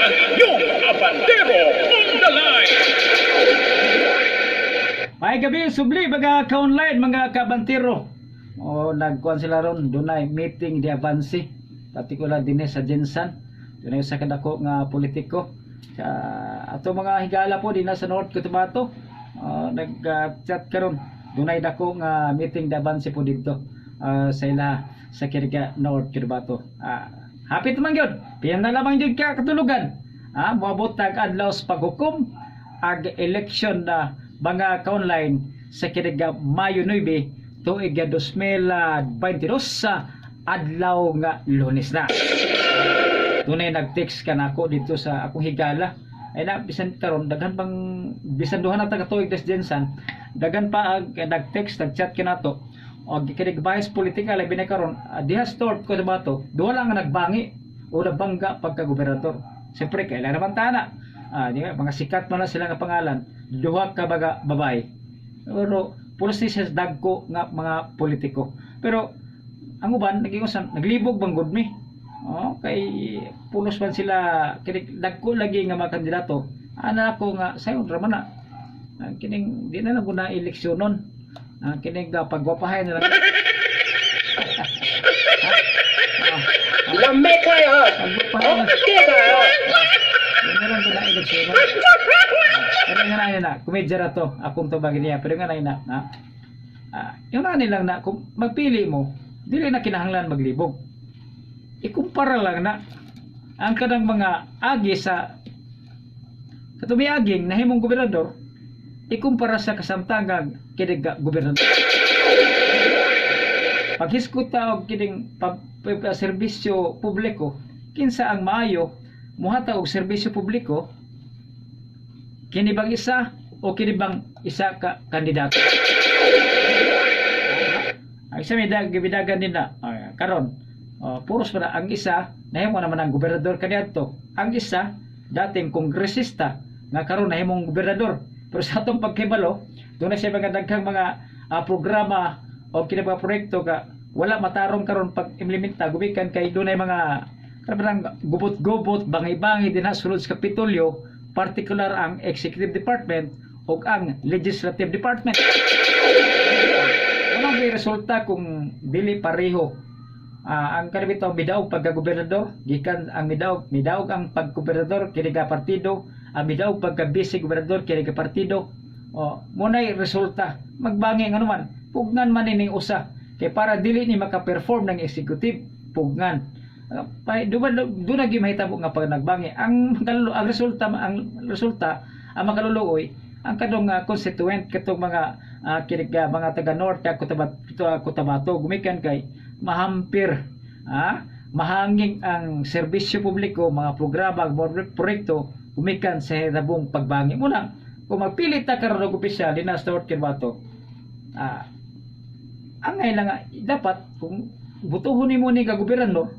Ang inyong Abandero on the line. May gabi, subli, mga ka-online, mga kabantiro. O, nagkuhan sila ron, dunay meeting di avance. Partikular din sa Jensan. Dunay sa kadako nga politiko. Sa ato mga higala po din sa North Cotabato. O, nag-chat karon. Dunay dako nga meeting di avance po dito sa ila sa Kiriga North Cotabato. Hapit man gyud. Piyan na lamang gyud ka katulugan. Moabot tag adlaw sa paghukom ag election na, mga ka-online, sa kiniga Mayo 9 tuig 2022 sa adlaw nga Lunes na. Tunay nag-text ka nako dito sa akong higala. Ay na bisan karon daghan bang bisan duha na taga tuig des Jensan, daghan pa ag nag-text, nag-chat kanato. Og kinig bias politika labi na karon diha sa North Cotabato, duha lang ang nagbangi o nabangga pagka gobernador. Siyempre kailan naman tana. Di ba? Mga sikat man na sila nga pangalan, duha ka baga babae. Pero pulos ni siya dagko nga mga politiko. Pero ang uban naging usan naglibog bang gud mi. Oh, kay pulos man sila kini dagko lagi nga mga kandidato. Ana ako nga sayon ra man na. Ang kining di na lang ko na eleksyonon. Ang kining pagwapahay na lang. Lame kayo! Pagwapahay na. Okay kayo! Di na lang ko na eleksyonon. Pero nga na na, komedya ra to, akong tubagin niya. Pero nga na na, na yung na nilang na, kung magpili mo, dili na kinahanglan maglibog. Ikumpara lang na ang kanang mga agi sa katumiaging nahimong gobernador ikumpara sa kasamtangang kining gobernador. Paghisgot ta og kining serbisyo publiko, kinsa ang maayo muhatag og serbisyo publiko, kini bang isa o kini bang isa ka kandidato? Ang isa may gibidagan din na karon puros pa na ang isa nahimo naman ang gobernador kaniadto. Ang isa dating kongresista nga karon nahimong gobernador. Pero sa atong pagkibalo, doon na siya mga daghang mga programa o kini mga proyekto ka wala matarong karon pag implementa gumikan kay dunay mga kanang gubot-gubot, bangay-bangay din sulod sa Kapitolyo, partikular ang executive department o ang legislative department. Ano may resulta kung dili pareho? Ang kanibitaw midaog pagka-gobernador, gikan ang midaog, midaog ang paggobernador kini ka partido, ang midaog pagka vice gobernador kini ka partido. O, muna'y resulta. Magbangi nga naman, pugnan man ining usa kay para dili ni maka-perform ng executive, pugnan. Doon na mahitabo nga pag nagbangi ang resulta ang makaluluoy ang kadong constituent katong mga kinig, mga taga North Cotabato, Cotabato gumikan kay mahampir, mahanging ang serbisyo publiko, mga programa, mga proyekto gumikan sa hitabong pagbangi. Muna kung magpili ta karon og opisyal dinha sa North Cotabato, ang ngay lang dapat kung butuhon nimo ni ka gobernador,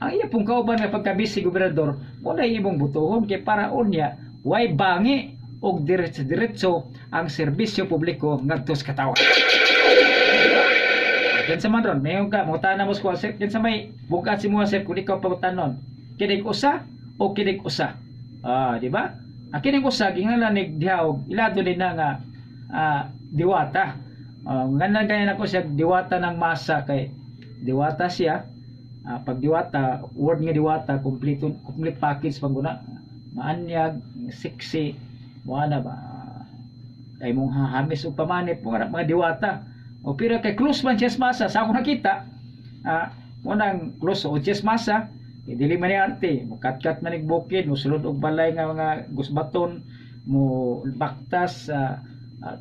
ang iya pong kauban nga pagka-vice gobernador mo na imong butuhon kay para unya way bangi og diretso-diretso ang serbisyo publiko ngadto sa katawhan. Kinsa man ron, mayon ka, mangutana mo sa kuha, sir, kinsa may bugat si mo, sir, kung ikaw pangutanon, kinig usa o kinig usa? Di ba? Ang kinig usa, gingalan ni diha og ilado din na nga diwata. Ngalan kaya nako siya diwata ng masa kay diwata siya. Pag diwata, word nga diwata, complete complete package pag una. Maanyag, sexy, mo ana ba? Kay mong hahamis og pamanit mo mga diwata. O pero kay close man siya sa masa, sa akong nakita, mo nang close o siya sa masa, eh, dili man ni arte, mo kat-kat man ig bukid, mo sulod og balay nga mga gusbaton, mo baktas,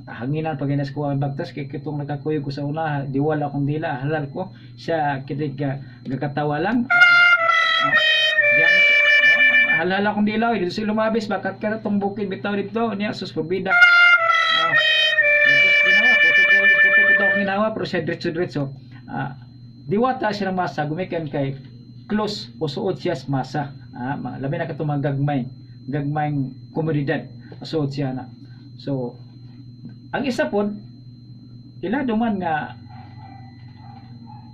hanginan pag inas ko ang baktas kay kitong nakakuyog ko sa una, diwala akong dila, halal ko siya kitig gakatawa lang. Halal akong dila, dito sa lumabis, bakat ka tong bukid bitaw dito niya sus porbida. Ginawa, puto puto ginawa pero siya diretso-diretso. Diwata siya ng masa gumikan kay close o suod siya sa masa. Labi na katong mga gagmay, gagmayng komodidad suod siya na. So ang isa pod ila duman nga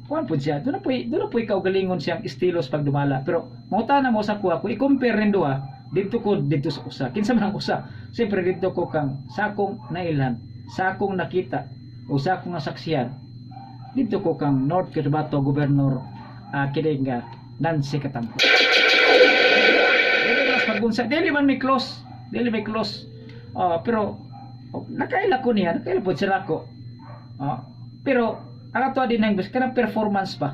kuan pod siya, doon na po kaugalingon siyang estilos pagdumala. Pero mangutana mo sa kuha kung i-compare rin duha, Dito ko dito sa usa. Kinsa man ang usa? Siyempre dito ko kang sa akong nailhan, sa akong nakita o sa akong nasaksihan. Dito ko kang North Cotabato Governor kini nga Nancy Katamco. Dili mas pagunsa, dili man may close, dili may close. Pero oh, nakaila ko niya, nakaila po sila ko. Pero ang ato din ang kanang performance pa.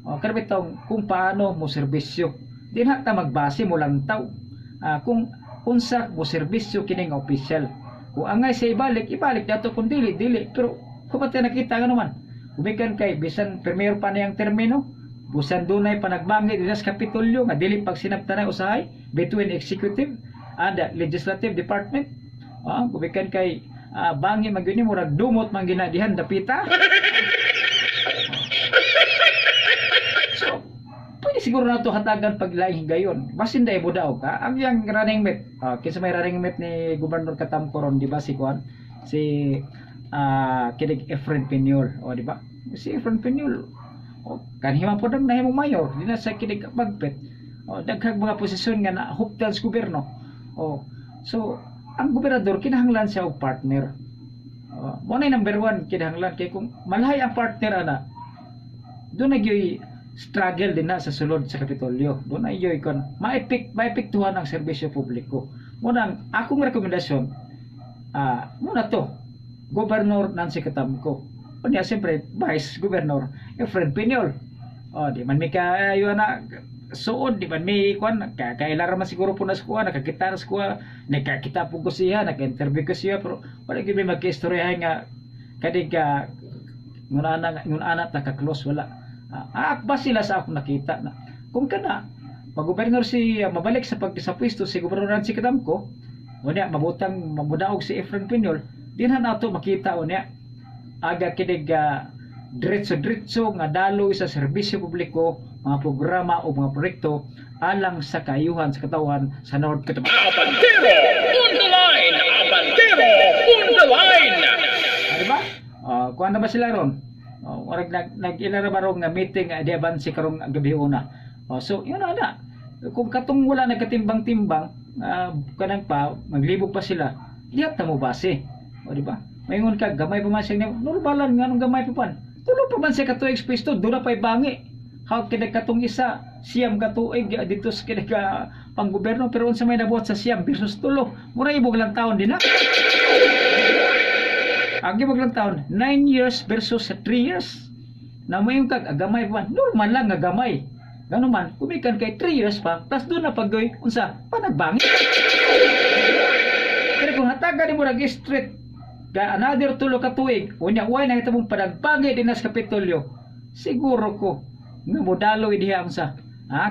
Oh, kanang bitong kung paano mo serbisyo. Di na ta magbase mo lantaw. Kung unsa mo serbisyo kini nga opisyal. Kung angay sa ibalik, ibalik dato, kung dili, dili. Pero kung nakita nga naman, gumikan kay bisan primero pa niyang termino, busan dunay panagbangi dinhi sa Kapitolyo nga dili pagsinabtanay usahay between executive and the legislative department. Gumikan kay bangi man gyud ni, murag dumot man gina dihan dapita. So, pwede siguro nato hatagan paglaing higayon. Basin dai mo daw ka. Ang iyang running mate, kinsa may running mate ni Gobernador Katamco ron, di ba, si kuan? Si kinig Efren Piñol, o di ba? Si Efren Piñol, o kanhima po nang nahimong mayor, di na sa kinig magpet. O daghang mga posisyon nga na huptan sa gobyerno. O so ang gobernador kinahanglan siya og partner. O, mo na yung number one kinahanglan kay kung malahay ang partner ana, doon na gyoy struggle din na sa sulod sa Kapitolyo. Doon na gyoy kon maepektuhan ang serbisyo publiko. Munang akong rekomendasyon muna to Governor Nancy Katamco. Unya siyempre Vice Governor Efren Piñol. O di man mi kaayo na suod, di man mi kuan ka kaila ra man siguro po na sa kuan, nakakita na sa kuan, nakakita po ko siya, naka-interview ko siya, pero wala gyud mi magka-istoryahay nga kadig ka ngun ana ta ka close, wala. Akba sila sa akong nakita na kung kana magobernador si mabalik sa pag sa pwesto si Gobernador Nancy Katamco, unya mabutang mamudaog si Efren Piñol, di na nato makita unya aga kinig diretso-diretso nga daloy sa serbisyo publiko, mga programa o mga proyekto alang sa kaayuhan sa katawhan sa North Cotabato. Abantero on the line! Abantero on the line! Di ba? Kuan na ba sila ron? Warag nag ila ra ba ron nga meeting di abanse karong gabi una. Oh, so yun na na. Kung katong wala nagkatimbang-timbang, kanang pa maglibog pa sila, diha ta mo base. O di ba? Maingon ka gamay pa man siya niya. Normalan nga nung gamay pa pan. Tulo pa man siya ka tuig pwesto, doon na pa'y bangi. How kini katong isa 9 ka tuig dito sa kini ka panggobyerno, pero unsa may nabuhat sa 9 versus 3? Mura ibog lang taon din na. Ang ibog lang taon, 9 years versus 3 years. Na mo yung kag gamay pa man. Normal lang nga gamay. Gano man, kumikan kay 3 years pa, plus doon na paggoy, unsa, panagbangi. Pero kung hatagan mo nag street, ka another 3 ka tuig, unya way na mong panagbangi din sa Kapitolyo, siguro ko, nga modaloy diha unsa,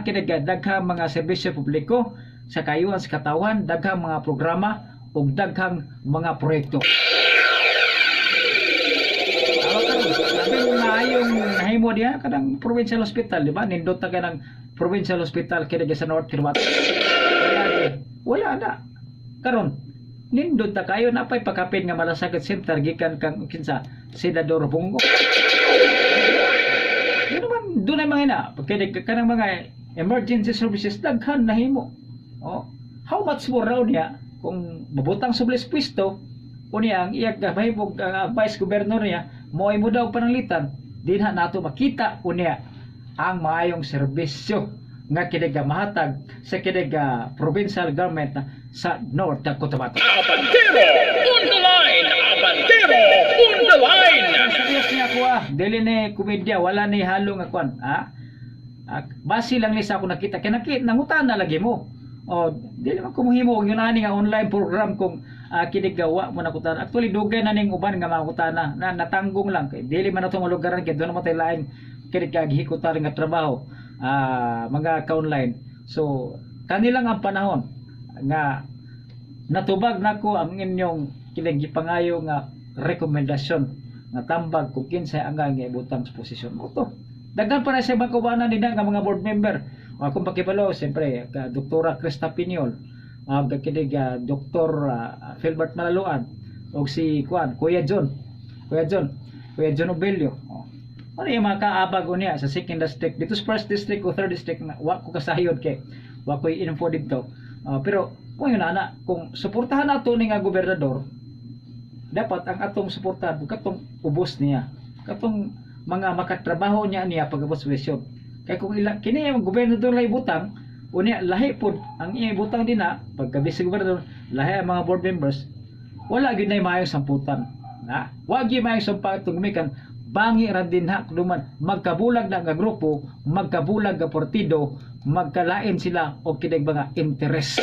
kinaga daghang mga serbisyo publiko sa kayuhan sa katawan, daghang mga programa ug daghang mga proyekto. Awa karon, labing maayong nahimo diha kanang provincial hospital, di ba? Nindot na kanang provincial hospital kini sa North Cotabato. Wala di. Wala na. Karon, nindot na kayo napay pakapin nga malasakit center gikan kang kinsa Senador Bong Go. Yun naman doon ay mga ina, pagka kanang mga emergency services daghan nahimo. Oh, how much more raw niya kung mabutang sublis pwesto unya ang iyag mahimog ang vice governor niya mo ay mo daw pananglitan, dinha nato makita unya ang maayong serbisyo nga kini mahatag sa kini provincial government sa North Cotabato. Abantero on the line! Abantero on the line! Serious niya ako ah. Dili ni komedya, wala ni halo nga kwan. Ah? Base lang ni sa ako nakita. Kaya nakita, nangutana lagi mo. O, dili man kumuhimo og yun ani nga online program kung kini gawa mo nakutana. Actually dugay na ning uban nga mga kutana na natanggong lang kay dili man atong lugaran kay doon naman tayo laing kini kagihikutan nga trabaho mga ka-online. So kanilang ang panahon nga natubag nako ang inyong kining gipangayo nga rekomendasyon nga tambag kung kinsay angay nga ibutang sa posisyon mo to. Daghan pa na sa ibang kaubanan nila nga mga board member. O, akong pakibalo, siyempre, ka Doktora Krista Piñol, kinig Dr. Philbert Malaluan, o si Kuan, Kuya John, Kuya John, Kuya John Obelio. O. Ano yung mga kaabag niya sa second district, dito sa first district o third district, na wa ko kasayod kay wa ko info dito. Pero kung yun ana, kung suportahan nato ni nga gobernador, dapat ang atong suportahan katong ubos niya, katong mga makatrabaho niya niya pag-abot sa posisyon. Kay kung ila kini ang gobernador lay butang unya, lahi pod ang iyang butang dinha pagka vice gobernador, lahi ang mga board members, wala gyud nay maayong samputan na, wa gyud maayong samputan gumikan bangi ra dinha duman magkabulag na nga grupo, magkabulag nga partido, magkalain sila og kinig mga interes.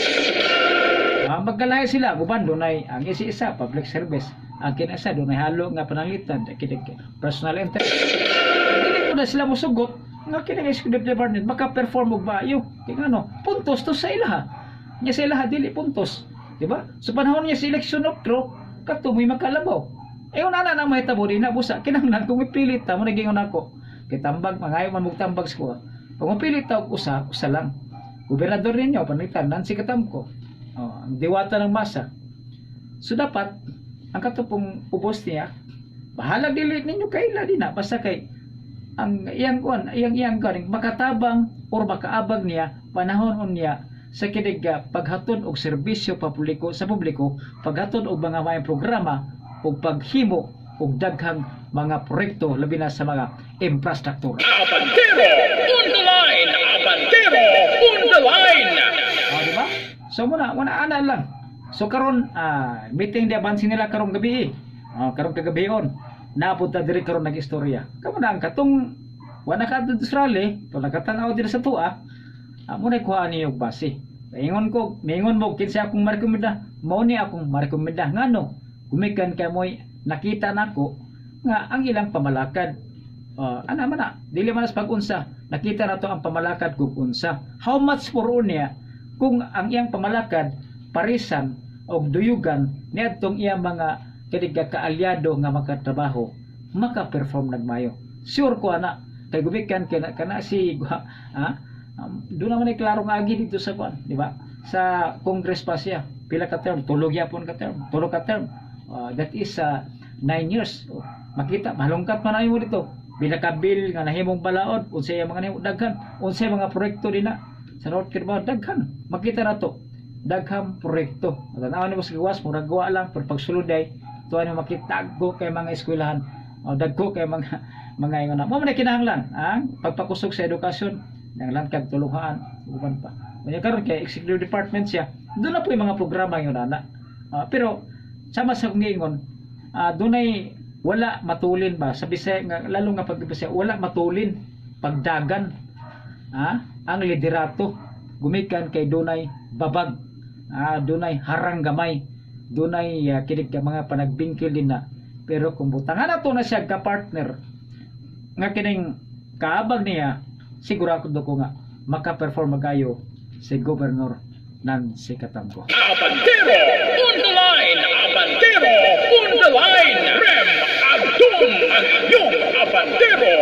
Magkalain sila uban dunay ang isa-isa public service, ang kinasa dunay halo nga pananglitan kinig personal interest. Dili mo na sila musugot nga kini executive department maka-perform og maayo kay ngano puntos to sa ilaha nya, sa ilaha dili puntos, di ba? So panahon niya sa election otro kadto mo'y makalabaw. Eh una na nang mahitabo di na busa kinahanglan kung ipilit ta mo naging nako kay tambag mangayo man mog tambag sa kuha. Kung ipilit ta og usa, usa lang gobernador ninyo, pananglitan Nancy Catamco, oh, ang diwata ng masa. So dapat ang katong ubos niya, bahala dili ninyo kaila dinha, basta kay ang iyang kuan, iyang iyang kuan makatabang or makaabag niya panahon unya sa kinig paghatod og serbisyo pa publiko, sa publiko, paghatod og mga maayong programa ug paghimo og daghang mga proyekto, labi na sa mga infrastruktura. Abantero on the line! Abantero on the line! Oh, di ba? So muna, muna ana lang. So karon meeting di abansi nila karong gabi. Oh, karong kagabion. Napunta diri karon nag-istorya. Kamo na ang katong wala ka adto sa rally, to nakatanaw diri sa tuwa, mo na kuha niyo og base. Ingon ko, mingon mo kinsa akong marekomenda, mao ni akong marekomenda ngano gumikan kay moy nakita nako nga ang ilang pamalakad. Ana man na, dili man sa pag-unsa, nakita na to ang pamalakad kung unsa. How much for unya kung ang iyang pamalakad parisan og duyugan niadtong iyang mga kaniga kaalyado nga makatrabaho, maka-perform nagmayo. Sure ko ana kay gumikan kay kana si ha, doon naman ay klaro nga agi dito sa kuan, di ba? Sa Congress pa siya. Pila ka term? Tulo gyapon ka term. Tulo ka term. That is 9 years. Oh, makita malungkat man mo dito. Pila ka bill nga nahimong balaod, unsay mga nahimo daghan, unsay mga proyekto dinha sa North Cotabato daghan. Makita na to. Daghang proyekto. Tanaw nimo sa gawas, murag gawa lang, pero pagsulod ay tuwa nimo makita dagko kay mga eskwelahan o dagko kay mga ingon na. Mo man na kinahanglan ang pagpakusog sa edukasyon, kinahanglan kag tulungan uban pa. Unya karon kay executive department siya, doon na po yung mga programa yun ana. Pero sama sa kong giingon, dunay wala matulin ba sa Bisaya nga lalo nga pag Bisaya wala matulin pagdagan ang liderato gumikan kay dunay babag, dunay harang gamay, dunay kinig ka mga panagbingkil din na. Pero kung butangan nato na siya ka partner nga kining kaabag niya, sigurado ko nga maka-perform magayo si Governor Nancy Catamco. Abantero on the line! Abantero on the line! Rem Abdon ang inyong Abantero!